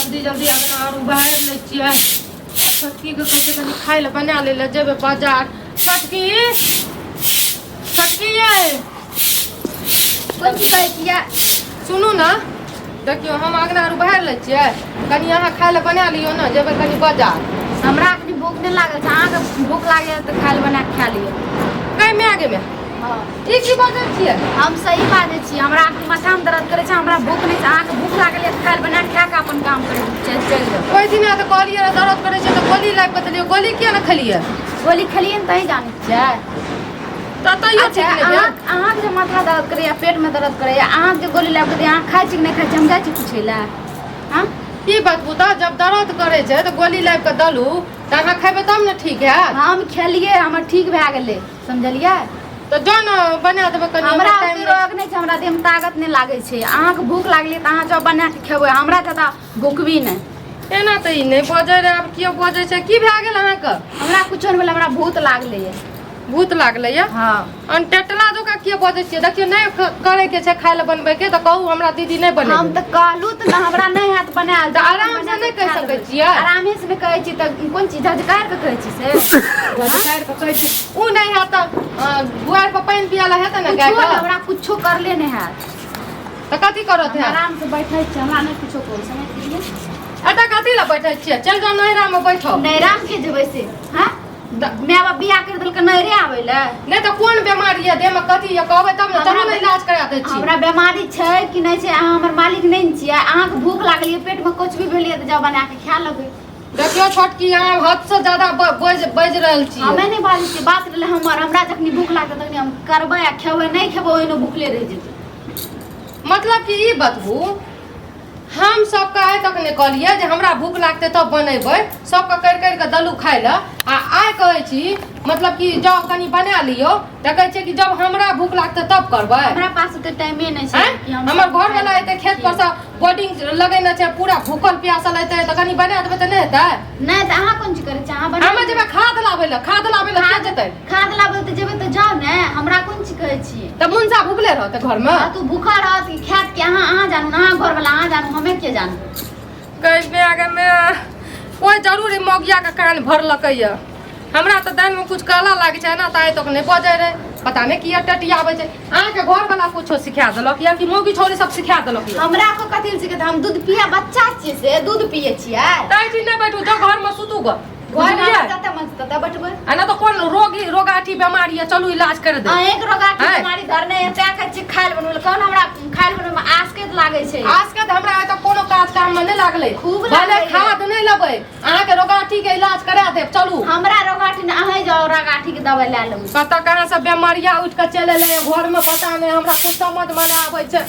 जल्दी जल्दी अङ्गना आर उबारि लै छियै। छोटकीके कहै छै कनि खाय लए बना लै लए, जेबै बाजार। छोटकी, छोटकी यै। कोन चीज कहै छियै? सुनू ने, देखियौ हम अङ्गना आर उबारि लै छियै, कनि अहाँ खाय लए बना लियौ ने, जेबै कनि बाजार। हमरा अखनी भूख नहि लागल छै, अहाँके भूख लागैए तऽ खाय लए बना कऽ खा लिअ। गै माय, गे माय। हँ। ई की बजै छियै? हम सही बाजै छी। हमरा अखनी माथामे दर्द करै छै, हमरा भूख नहि छै। अहाँके भूख लागल यऽ तऽ खाय लए बना कऽ खा कऽ अपन काम करै चलि चलि जाउ। ओहि दिना तऽ कहलियै रहए दर्द करै छै तऽ गोली लाबि कऽ देलियै, गोली किया ने खेलियै? गोली खेलियै ने तहीं जानै छियै। तऽ तैयो अच्छा, ठीक नहि भेल। अहाँके जे माथा दर्द करैया, पेटमे दर्द करैया, अहाँके जे गोली लाबि कऽ दैया, अहाँ खाइ छी कि नहि खाइ छी, हम जाइ छी पूछै लए? हँ? की बतबू तऽ, जब दर्द करै छै तऽ गोली लाबि कऽ देलू तऽ अहाँ खेबै तब ने ठीक हैत। हम खेलियै, हमर ठीक भए गेलै, समझलियै? तऽ जाउ ने बना देबै कनि। हमरा टाइम ओते रोग नहि छै, हमरा देहमे ताकत नहि लागै छै। अहाँके भूख लागलै तऽ अहाँ जाउ बना कऽ खेबै, हमरा जादा भूखबी नहि। एना तऽ ई नहि बजै रहै, आब कियो बजै छै? की भए गेल अहाँके? हमरा कुछो नहि भेल, हमरा भूत लागलै यऽ। भूत लागलै यऽ? हँ। अनटेटला जकाँ किए बजै छियै? देखियौ, नहि करैके छै खाय लए बनबैके तऽ कहू, हमरा दीदी नहि हम बनेबै। तऽ कहलहुँ तऽ ने हमरा नहि हैत बनायल। तऽ आरामसँ नहि कहि सकै छियै? आरामे से नहि कहै छी तऽ कोन चीज झझकारि कऽ कहै छी से? झटकारि कऽ कहै छी। ओ नहि हैत तऽ दुआरि पर पानि पियाला हेतै ने कुछो गायके? नहि, हमरा कुछो करले नहि हैत। तऽ कथी करत हम हैत? आराम से बैठै छी, हमरा नहि कुछो कहू, समझ गेलियै? एतऽ कथी लए बैठै छियै? चलि जाउ नैहरामे बैठो। नैहरामे के जेबै से? हँ, माय बाप बियाह करि देलकै नैहरे आबै लए? नहि तऽ कोन बेमारी यऽ देहमे, कथी यऽ, कहबै तब ने। चलू ने, इलाज करा दै छी। हमरा बेमारी छै कि नहि छै, अहाँ हमर मालिक नहि ने छियै। अहाँके भूख लागल यऽ, पेटमे कुछ भी भेल यऽ तऽ जाउ बना कऽ खा लेबै। देखियौ छोटकी, अहाँ हदसँ ज्यादा बाजि बाजि रहल छियै। हमे नहि बाजै छियै, बात रहलै हमर। हमरा जखनी भूख लागतै तखनी हम करबै आ खेबै, नहि खेबै ओहिनो भूखले रहि जेबै। मतलब कि ई बतबू, हम सबके आइ तक नहि कहलियै जे हमरा भूख लागतै तब बनेबै। सबके करि करि कऽ देलहुँ खाय लए, आ आइ कहै छी मतलब कि जाउ कनि बना लियौ, तऽ कहै छियै कि जब हमरा भूख लागतै तब करबै। हमरा पास ओते टाइमे नहि छै आँय? कि हम हमर सब घरवला एतै खेत पर सँ, बोर्डिंग लगेने छै, पूरा भूखल प्यासल एतै तऽ कनि बना देबै तऽ नहि हेतै? नहि तऽ अहाँ कोन चीज करै छी? अहाँ बना हमे जेबै खाद लाबै लए, खाद लाबै लए के जेतै? खाद लाबै तऽ जेबै तऽ जाउ ने, हमरा कोन चीज कहै छियै? तऽ मुनसा भूखले रहतै घरमे? हाँ, तू भूखा रहत कि खायत कि अहाँ जानू ने, अहाँ घरवला अहाँ जानू, हमे के जानू? गै माय, गे माय, कोइ जरूर ई मौगियाके कान भरलकै यऽ। हमरा तऽ दालिमे कुछ काला लागै छै। एना तऽ आइ तक नहि बजै रहै, पता नहि किया टटियाबै छै। अहाँके घरवला कुछो सिखा देलक या कि मौगी छौरी सब सिखा देलक यऽ? हमरा को कथी लए सिखेतै? हम दूध पिया बच्चा छियै से दूध पियै छियै? तै छी नहि बैठू, जाउ घरमे सुतू गऽ। घर में बुझलियै? जते मन तते बैठबै। आ नहि तऽ कोन रोगी रोगाठी बेमारी यऽ, चलू इलाज कर दे। अहें के रोगाठी आँय? बीमारी धरने है तैं कहै छी खाय लए बनबै लए। कोन हमरा खाय लए बनबै में आसकैत लागै छै? आजकल तऽ हमरा एतऽ कोनो काज काम में नहि लागलै। खूब भले लागलै। खाद नहि लेबै, अहाँके रोगाठी के इलाज करा देब, चलू। हमरा रोगाठी ने, अहें जाउ रोगाठी के दवाई लए लेबै। कतऽ कहाँ से बेमारिया उठि कऽ चलि एलै घर में, पता नहि। हमरा कुछ समझ में नहि आबै छै,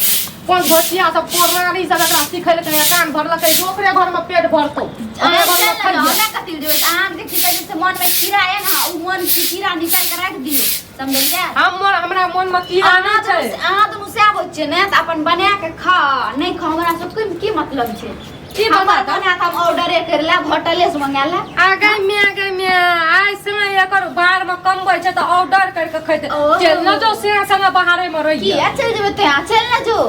कोन घोसिया सब कोरनारी सब एकरा सिखेलकै, कान भरलकै जे ओकरे घर में पेट भरतौ, ओकरे घर में खइहे। हमे कथी लए जेबै? अहाँके जे की कहै छै से मन में कीड़ा है ने, ओ मन के कीड़ा निकालि के राखि दियौ, समझलियै? हमरा मन में कीड़ा अहाँ नहि छै। अहाँ दुनू सएह होइ छियै ने, तऽ अपन बना के खा नहि खा, हमरा सबके की मतलब छै? की हमर बता तऽ? बना कऽ हम ऑर्डरे करि लेब, होटले से मंगा लेब। आ गै म्या, गै म्या, आइ समय एकर बाहर में कमबै छै तऽ ऑर्डर कर के खैते। ओ। चल न जो, से संगे बाहरे में रहिए। किया चलि जेबै तोँ? चलि ने जो।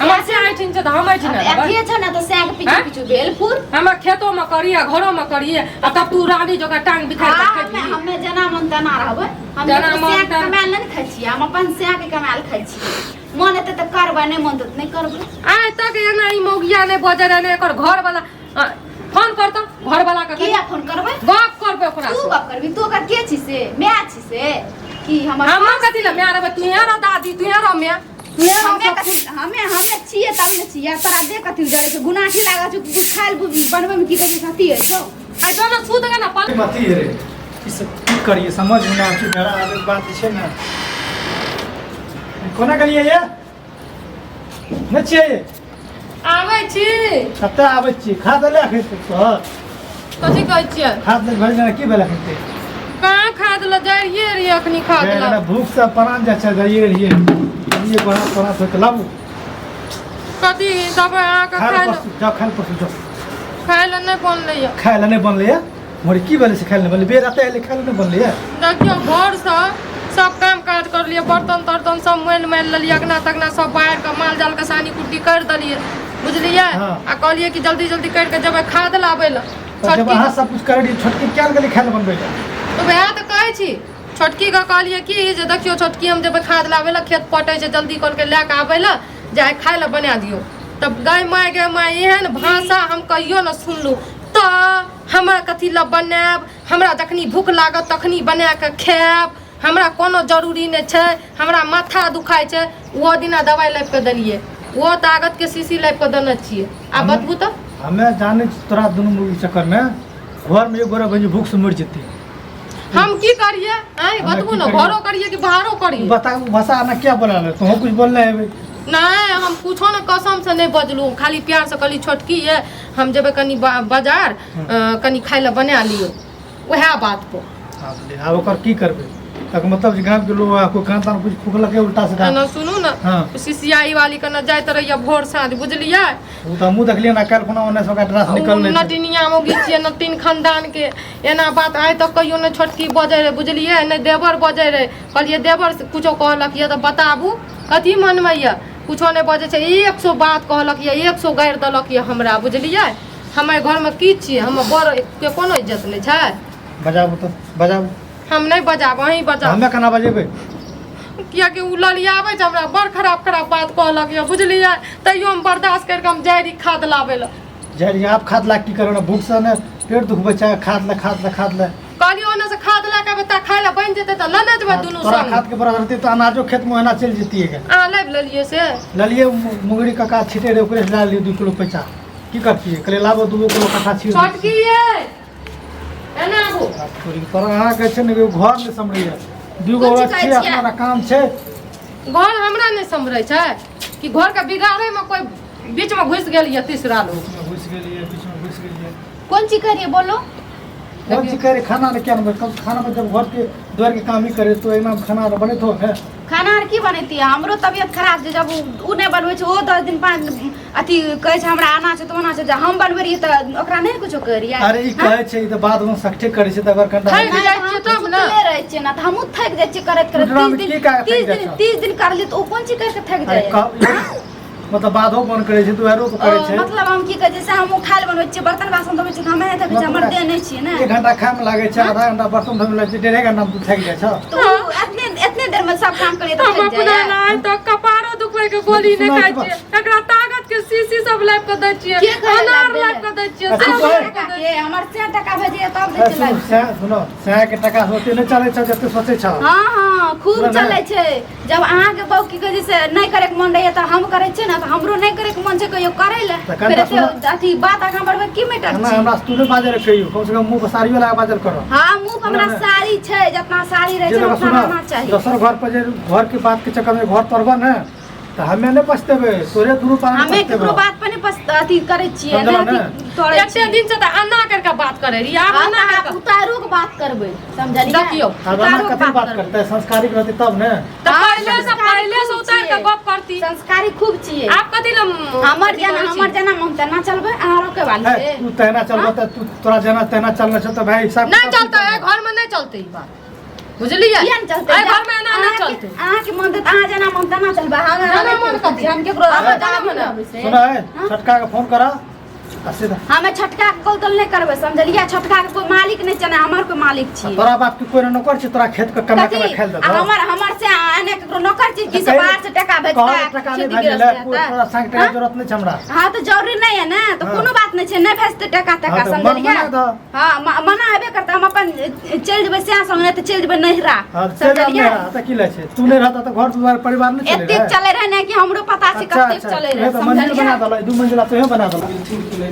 हमर से ऐठिन छै तऽ हम ऐठिन अब रहबै। अथिये छौ ने तऽ सएह के पीछू आँय? पीछू भेल फूर। हमर खेतो में करिए, घरो में करिए, आ तब तू रानी जोका टांग बिखार के हाँ, खैबही। हमे जेना मन तेना रहबै। हम जेना ककरो मन सएह के तेना- कमायल नहि ने खाइ छियै, हम अपन सएह के कमायल खाइ छियै। मन हेतै तऽ करबै, नहि मन हेतै तऽ नहि करबै। आइ तक एना ई मौगिया नहि बजै रहै ने। एकर घर वाला फोन करतौ घर वाला के? किया फोन करबै? गप करबै ओकरा तू से। गप करबी? तू ओकर के छी से? माय छी से कि हमर? हमर कथी लए माय रहबै? तू रह दादी, तू रह माय, तू रह। हमे सब कथी हमे हमे छियै तब ने छियै। तोरा दे कथी जरै छै? गुनाठी लागल छौ खायल बनबै मे, की कहै छै अथी होइ छौ। आइ दोनो सुत गे ना पल अथी रे, ई सब की करिए समझ में ना आबै छै। घर आबै के बात छै ने। कोना गेलियै ये? नहि छियै ये? आबै छी। कतऽ आबै छी? खा देले अखन तक तोहर? कथी कहै छियै? खा देले भरि दिना, की भेल अखन तक? कहाँ खा देलक? जाइए रहियै अखनी खा एकरा देलक। भूख से प्राण जाइ छै। जाइए रहियै, ये बड़ा बड़ा धोके लाबू। कथी देबै अहाँके? खाय खाय लए लए परसू जाउ, खाय लए परसू जाउ। खाय लए नहि बनलै यऽ। खाय लए नहि बनलै ये मोरी? की भेलै से खाय लए नहि बनलै? बेर एते एलै, खाय लए नहि बनलै ये? देखियौ, घरसँ सब काम काज करलियै, बर्तन तर्तन सब मालि मालि लेलियै, अगना तगना सब बाहर कऽ माल जालके सानी कुट्टी करि देलियै, बुझलियै हाँ। आ कहलियै कि जल्दी जल्दी करि कऽ जेबै खाद लाबै लए तऽ जब छोटकी अहाँ सब कुछ करै रहियै छोटकी क्या गेलै खाय लए बनबै लए तऽ वएह तऽ कहै छी छोटकीके कहलियै कि जे देखियौ छोटकी हम जेबै खाद लाबै लए खेत पटै छै जल्दी कहलकै लए कऽ आबै लए जे आइ खाय लए बना दियौ तब गै माय गै माय एहन भाषा हम कहियो ने सुनलहुँ तऽ हमरा कथी लए बनायब हमरा जखनी भूख लागत तखनी बना कऽ खायब हमरा कोनो जरूरी नहि छै हमरा माथा दुखाइ छै ओहो दिना दवाइ लाबि कऽ देलियै ओहो तागतके शीशी लाबि कऽ देने छियै आब बतबू तऽ हमे जानै छी तोरा दुनू मुर्गी चक्करमे घरमे एक गोरा बहिन भूख से मरि जेतै हम की करिए आँय हमे बतबू की ने करियै? घरो करिए कि बाहरो करिए बता उ भाषा आना क्या बोला ले तुहो कुछ बोलने हेबे नहि हम कुछो ने कसम से नहि बजलहुँ खाली प्यार से कहली छोटकी ये हम जेबै कनि बाजार कनि खाय लए बना लियौ उएह बात पर आब ले आब ओकर की करबै तक मतलब जे गाम के लोग कोई कान तान कुछ फूकलकै उल्टा सीधा एना सुनू ने हाँ। सीसीआई वाली कने जाइत रहिए भोर साँझ बुझलियै ओ तऽ हमहूँ देखलियै ना काल्हि खुना ओन्ने से ओकरा ड्रेस निकललै छै। नटिनिया मौगी छियै नटिन खानदान के एना बात आइ तक कहियो नहि छोटकी बजै रहै बुझलियै नहि देवर बजै रहै कहलियै देवर से कुछो कहलक यऽ तऽ बताबू कथी मनमे यऽ कुछो नहि बजै छै 100 बात कहलक यऽ 100 गारि देलक यऽ हमरा बुझलियै हमर घरमे की छियै हमर बड़ के कोनो इज्जत नहि छै बजाबू तऽ बजाबू हम नहि बजाब अहीं बजाब हमे केना बजेबै कियाकि ओ ललियाबै छै हमरा बड़ खराब खराब बात कहलक यऽ बुझलियै तैयो हम बर्दाश्त करि कऽ हम जाइ रही खाद लाबै लए जाइ रही आप खाद ला की करब ने भूख से ने पेट दुखबै छै खाद ले खाद ले खाद ले कहलियै ओने से खाद लए कऽ एबै तऽ खाय लए बनि जेतै तऽ लेने जेबै दुनू तोरा संग खाद के बराबर रहतै तऽ अनाजो खेत में ओहिना चलि जैतियै गे अहाँ लाबि लेलियै से ललियै मुंगरी कका छिटे रहे ओकरे से लए लियै 2 किलो पैसा की करतियै कहलियै लाबो 2 किलो कट्ठा छीट दै छोटकी ये एना आबू छी। पर अहाँके छै ने घर नहि सम्हरैया दूगो कोन औरत चीज छियै कहै छियै? अपना काम छै घर हमरा नहि सम्हरै छै कि घरके बिगाड़ैमे कोइ बीचमे घुसि गेल यऽ तीसरा लोग बीचमे घुसि गेलियै बीचमे घुसि गेलियै कोन चीज करिए बोलो कोन चीज करे खाना ने क्या नंबर कम खाना में जब घर के द्वार के काम ही करे तो एना खाना आर बने तो है खाना आर की बनेती हमरो तबियत खराब छै जब उ नहि बनबै छै ओ 10 दिन 5 अथी कहै छै हमरा आना छै तऽ ओना छै जब हम बनबै रहियै तऽ ओकरा नहि कुछो कहै रहियै अरे ई कहै छै ई तऽ बाद में सठे करै छै तऽ अगर कनिटा थाकि नहि, जाइ हम छियै तब ने। सुतले रहै छियै ने तऽ हमहूँ थाकि जाइ छियै करैत करैत टुटरा 30 में दिन की काज 30 थाकि जाइ दिन छौ? 30 दिन करलियै तऽ ओ कोन चीज करि कऽ थाकि अरे जाइ कह मतलब बाधो बन करै छै दुआरो पर करै छै मतलब हम की कहै छियै से हमहूँ खाय लए बनबै छियै बर्तन बासन धोबै छियै तऽ हमे नहि थकै छियै हमर देह नहि छियै ने एक घंटा खाय में लागै छै आधा घंटा बर्तन धोय में लागै छै डेढ़े घंटा में तू थाकि जाइ छौ तऽ उ एतने एतने देर में सब काम करियै तऽ हम थाकि अपना जाइए लाय तऽ कपारो दुखबै के गोली नहि सुनाइ खाइ के छियै एकरा ताकत के शीशी सब लाबि कऽ दै छियै के कहै अनार लाबि लाबि कऽ दै छियै अच्छा, सब तोहर- लाबि कऽ दै के हमर 100 टका भेजिए तब दै ए, छै सुनू लाबि। सएह सुनो सएह के टका से ओते नहि चलै छौ जते सोचै छौ हाँ हाँ खूब सुनऽ ने। चलै छै जब अहाँके बहू की कहै छै से नहि करैके मन रहैए तऽ हम करै छियै ने तऽ हमरो नहि करैके मन छै कहियो करै लए तऽ फेर कनिटा एते सुनऽ। अथी बात आगाँ बढ़बै की मैटर हमरा छै हमरा से तू नहि बाजै रह कहियो कम से कम मुँह पर साड़ियो लगा बाजल करो हाँ मुँह पर हमरा सुनऽ ने। साड़ी छै जितना साड़ी रहै जे छै देखो उतना सुनऽ रहना चाही दोसर घर पर जे घर के बात के चक्कर में घर तोड़बऽ ने तऽ हमे नहि पछतेबै तोरे दुनू प्राणी हमे पछतेबऽ केकरो बात पर नहि अथी करै छियै समझलहुँ नहि ने? अथी तोड़ै एते छियै दिन से तऽ अन्ना कर के बात करे रही आब हाँ, अन्ना तऽ कर आब उतारू के बात करबै समझलियै देखियौ। आब एना उतारू के कथी बात करतै संस्कारिक रहतै तब ने तऽ हाँ, पहिले से संस्कारी पहिले से खूब उतार के छियै। गप करती संस्कारी खूब छियै आप कथी लए हमर अथी जेना करै छी? हमर जेना मन तेना चलबै अहाँ रोके वाली है, से तू तहना चलबऽ तऽ तू तोरा जेना तेना चलने छौ तऽ भाई हिसाब नहि किताब चलतै एहि घर में नहि चलतै ई बात बुझलियै किया नहि चलतै एहि घर में एना नहि चलतै अहाँके मन तऽ अहाँ जेना मन तेना चलबै हम जेना मन कथी? हम केकरो हमर जेना मन आबै से सुन है छोटका के फोन करा आ सीधा हमे छोटका के कॉल तोल नहि करबै समझलियै छोटका के कोई मालिक नहि छै ने हमर कोई मालिक छियै तोरा बाप के कोई नौकर छै तोरा खेत के कमा कमा कथी खाइल आ देतौ हमर हमर से एने केकरो नौकर छी कि से बाहर से टका कहल भेजता टका नहि खेती भेजै गृहस्थी ले कोई हेतै? तोरा संग टका हाँ? जरूरत नहि छै हमरा हाँ तो जरूरी नहीं है ना तो हाँ। कोनो बात नहीं छै नहीं भेजते टका टका हाँ, तो मन समझलियै मना दऽ। हाँ मना हेबे करते हम अपन चलि जेबै सएह संग नहि तऽ चलि जेबै नैहरा हाँ चलि जाब समझलियै नहि तऽ की लै छै तू नहि रहता तऽ घर दुआर परिवार नहि चले एतेक रहै चले रहे ने कि हमरो पता छै अच्छा कतेक अच्छा चले तूहे रहे तऽ मंजिल बना समझलियै देलक दू मंजिला तोहे बना देलक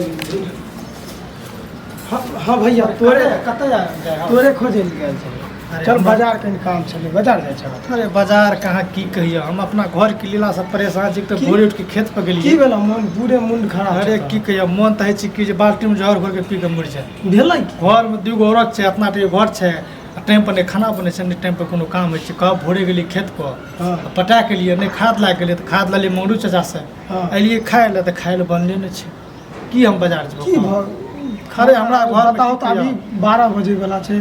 हाँ हाँ भैया तोरे तोरे कतऽ जा जाय हौ? तोरे खोजे लए गेल छलै अरे चल हमर- बाजार कनि काम छलै बाजार जाइ छल अरे बाजार कहाँ की कहियो हम अपना घर के लीला से परेशान छी तऽ की? भोरे उठ के खेत पर की गेलियै भेल मन पूरे मुंड खराब अरे छै की कहियो मन तऽ होइ छै कि जे बाल्टी में जहर घोर के पी के मरि जाय तोरा। भेलै की घर में दूगो औरत छै अपना टे घर छै आ टाइम पर नहि खाना बनै छै नहि टाइम पर कोनो काम होइ छै कब भोरे गेलियै खेत पर हाँ आ पटा के लिए नहि खाद लाग गेलियै तऽ खाद लेलियै मंगरू चाचा से हाँ एलियै खाय लए तऽ खाय लए बनले नहि छै की हम बाजार जेबै की भऽ अरे हमरा घरमे बताउ की तऽ अभी कहियौ? 12 बजे वाला छै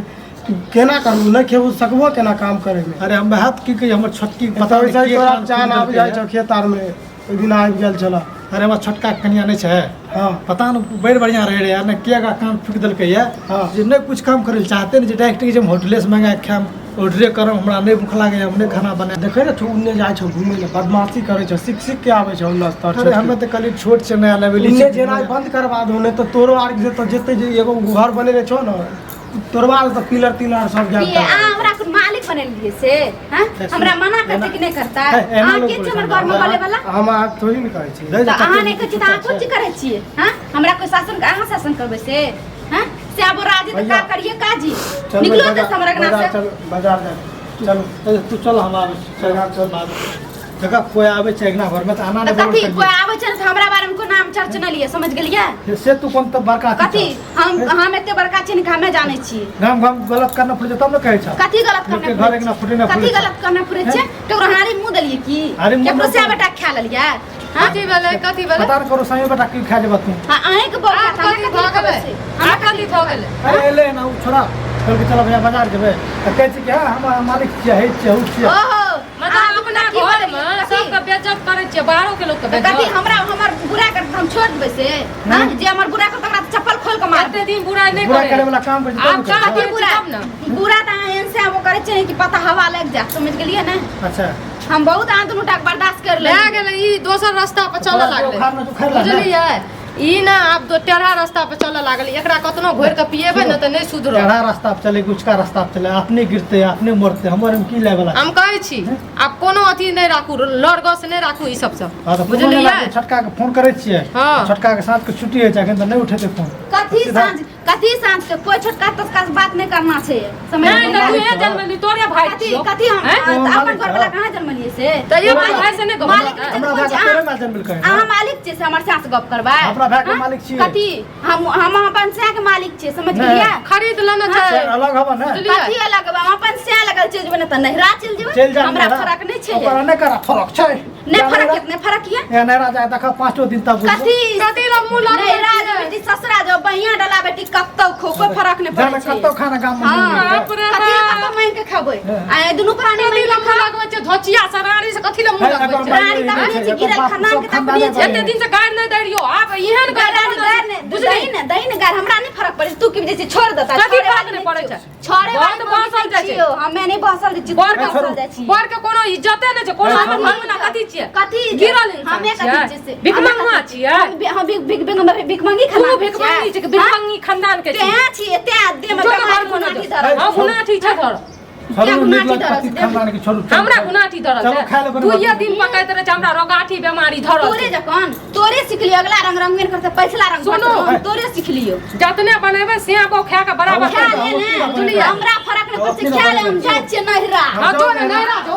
तू केना करबू नहि खेबू सकबो केना काम करैमे अरे हम वएह तऽ की कहियै हमर छोटकी पता पता नहि वैसे के तोरा कान चान खुनि आबि जाइ देलकै छौ खेत आरमे ओहि दिन आबि गेल छल अरे अरे हमरा छोटका के कनिया नहि छै। हाँ। पता नहि बड़ बढ़िया रहे रहे यार, ने किया का काम फूक देलकै या। हाँ। जे नहि कुछ काम करै लए चाहते ने, जे डायरेक्ट जे हम होटले से मंगा के खायब, ऑर्डरे करब, हमरा नहि भूख लागैए, हम नहि खाना बनायब। देखै ने छौ, उन्ने जाइ छौ घुमै लए, बदमाशी करै छौ, सीख सीख के आबै छौ उन्ने स्तर। अरे हमे तऽ कहली छोट छै, नया लेबेली। उन्ने जेनाइ बंद करबा दो, नहि तऽ तोरो आर जे तऽ जेतै, जे एगो घर बनेने छौ ने, तोड़वा देतौ पिलर तिलर सब। ये जाता। अहाँ हमरा कोन मालिक बनेलियै से? हाँ, हमरा मना करतै कि नहि करतै? हे, एना अहाँ लोक के बोलै छी हमर छै। घरमे बोले वाला? हम अहाँ थोड़ी ने कहै छी। दै तऽ अहाँ नहि कहै छी तऽ अहाँ कोन चीज करै छियै? हाँ, हमरा कोइ शासन, अहाँ शासन करबै से? हाँ, से आब राजी तऽ का भैया। करिए काजी चलबै निकलो बाजार- तऽ हमरा अंगना बाजार से। चल, बाजार जा चलू। ए, तू चल, हम आबै छी। चल, बाजार चल। हम आबै छी। देखा कोइ आबै छै अङ्गना घरमे तऽ आना तऽ नहि कथी बोलल कोइ आबै छै ने तऽ हमरा बारेमे कोइ नाम चर्च नहि लिअ, समझ गेलियै? करियै। से तू कोन तऽ बड़का अथी कथी छह? हम एते बड़का छी ने कि हमे जानै छी। गाम गाम गलत करना पड़ै छै तब ने कहै छह। कथी गलत लोकके करने घर अङ्गना फूटे ना कथी फूटे। गलत करने फुरे छै? केकरो हारी मुँह देलियै की? हारी मुँह केकरो नहि से देलियै। बेटा खा लेलियै? हाँ? कथी भेलै, कथी भेलै? पता नहि करो सामी बेटा की खा जेबा तू। हाँ, अहींके बोल। आब कथी भऽ गेलै? आब कथी भऽ गेलै? अरे एलै ना ओ छोड़ा, कहलकै चल भैया बाजार जेबै, तऽ कहै छै कि हँ हम मालिक छियै, हे छियै, ओ छियै। ओहो, मतलब अहाँ अपना कथी घर बजलियै? में कथी? सबके बेइज्जत करै छियै, बाहरो के लोक के तऽ कथी बेइज्जत। हमरा हमर बुरा करत हम छोड़ देबै से? हाँ, जे हमर बुरा करत हमरा चप्पल खोल के मारबै। एते दिन बुराइ नहि बुरा करे। करे वाला काम करै छै तब आब ने करै कहाँ छै। करै बुरा तब ने। बुरा तऽ अहाँ एहन से वो करै छियै कि पता हवा लागि जायत, समझ गेलियै ने? अच्छा। हम बहुत अहाँ दुनू टाके बर्दाश्त कर भए लेलियै। गेलै, ई दोसर रास्ता पर चलऽ तोरा लागलै। उखाड़ना तऽ उखाड़ि ले ने। बुझलियै, ई ना आब तो टेढ़ा रास्ता पर चलऽ लागल, एकरा कतनो घोरि के पिएबै ने तऽ नहि सुधरत। टेढ़ा रास्ता पर चले कि उचका रास्ता पर चले, अपने गिरते अपने मरते, हमर में की लाय वाला छै? हम कहै छी आब कोनो अथी नहि राखू, लड़गस नहि राखू ई सबसँ। हाँ, तऽ कोनो नहि बुझलियै? लागतै, छोटका के फोन करै छियै। हाँ। छोटका के साँझ के छुट्टी होइ छै, अखन तऽ नहि उठेतै फोन। कथी सीधा- साँझ, कथी साँझ के? कोई छोटका तोटका से बात नहीं करना छै, समझ नहि तऽ गेलियै? तू जन्मली, तोरे भाई कथी छियौ। कथी हम हैं? तऽ अपन मालिक घर वाला कहाँ जन्मलियै से? तऽ ये भाई से नहि गप मालिक करतै? नहि हमरा कोन भाय छै? के तोरे माय जन्मलकै ने। अहाँ मालिक छियै से हमर सास गप करबै? अपना भाय के हाँ? मालिक छियै। कथी हम अपन सैं के मालिक छियै, समझ नहि। गेलियै? खरीद लेने छै। से अलग हबा ने। बुझलियै? कथी अलग बा? हम अपन सैं लगल चलि जेबै ने तऽ नैहरा चलि चलि जेबै, जा हमरा नैहरा। फरक नहि छै। ओकरा नहि करा फरक छै। नहि फरक यऽ, नहि फरक यऽ। ए नैहरा जाय देखा पाँचो दिन तब बुझबो। कथी कथी लए मुँह लगबै नैहरा छियै? जो बेटी ससुरा जो बहिया डला बेटी कतौ खो, कोई फरक नहि जाने पड़ै छै। कतौ खाना गाम में हाँ। नहीं मिलतै। बाप रे कथी लए बाप। कतौ मांगि के खेबै? हाँ। आ दुनू प्राणी कथी मांगि लए के मुँह लगबै छियै? धोचिया सरारी से कथी लए मुँह है, लगबै एकर छियै? माय रानी नहि तखने छै, छै एकर गिरल बाप खाना सब के खानदाने तखने छै। एते दिन से गारि नहि दै रहियो, आब एहन गारि गारि गारि नहि बुझली? दही ने, दही ने गारि, हमरा नहि फरक पड़ै छै। तू की बुझै छी? छोड़ देता। कथी छोड़े फरक वाली नहि पड़ै छै? छोड़े बड़ वाली तऽ बसल जाइ छै। छियौ, हमे नहि बसल जाइ छी, तू बड़ के बसल जाइ छी। बड़ के कोनो इज्जते नहि छै, कोनो हमर घर में ना कथी छियै? कथी इज्जत? गिरल इंसान हमे कथी छियै? छियै से? भिखमंगा छियै? हम भीख भीख भीख भिखमंगी तू खाना भिखमंगी छियै कि भिखमंगी खानदान के छियै? तें छियै, तें देह में जो बेमारी घर गुनाठी गुना धरल। हाँ, गुनाठी छै धरल। छोड़ू क्या निर्लज गुनाठी धरल पति छै? खानदान के छोड़ू, चलू, हमरा चलू। गुनाठी धरल चलू, छै। खाय लए बनबऽ। दुइये दिन पकैत रहै छै हमरा रोगाठी बेमारी धरल तोरे छै। जखन तोरे सिखलियो, अगला रंग रंगीन करते पैछला रंग सुनू। करते, हम तोरे सिखलियो। जतने बनेबै से बो खा के बराबर खा ले ने, बुझलियै? हमरा फरक नहि पड़ै छै, खा ले, हम जाइ छियै नैहरा। हाँ, जो ने नैहरा जो,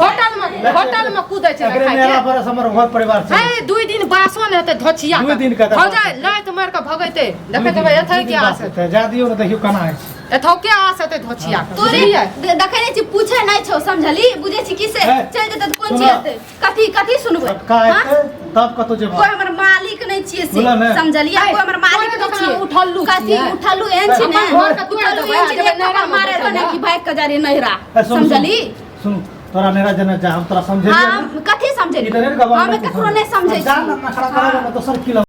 होटल में, होटल में कूदै छै एकरे खाय मेरा के। पर हमर घर परिवार छै। हे, दुई दिन बासो नहि हेतै धोचिया दुइ दिन के हो जाय, लात मारि के भगैते देखैत हेबै। एथै के आस हेतै? जा दियौ ने, देखियौ केना होइ छै। एथौ के आस हेतै धोचिया के? तोरे बुझलियै? देखै नहि छी, पूछे नहि छौ, समझली? बुझै छी की से? हे, चलि जेतै तऽ कोन सुनऽ। चीज हेतै? कथी कथी सुनबै? छोटका हाँ? एतै तब कतौ जेबह। कोई हमर मालिक नहि छियै से, बोला ने। समझलियै? कोई हमर मालिक तोरे नहि दोकान छियै। उठल्लू कथी छियै। उठल्लू एहन छी ने? अपन घर के दुआरि उठल्लू देबै, एहन छी ने, जेबै एक थप्पड़ नैहरामे मारे बैठल ने कि भागि कऽ जा रही नैहरा, ए, सुन, सुन, समझली? सुन, तोरा नैहरा जेना जा, हम तोरा समझेलियै हाँ, ने। कथी समझेलियै? ई तऽ नहि ने कहबह, हमे ककरो नहि समझै जा छी। ने, नखरा करब ने दोसर की।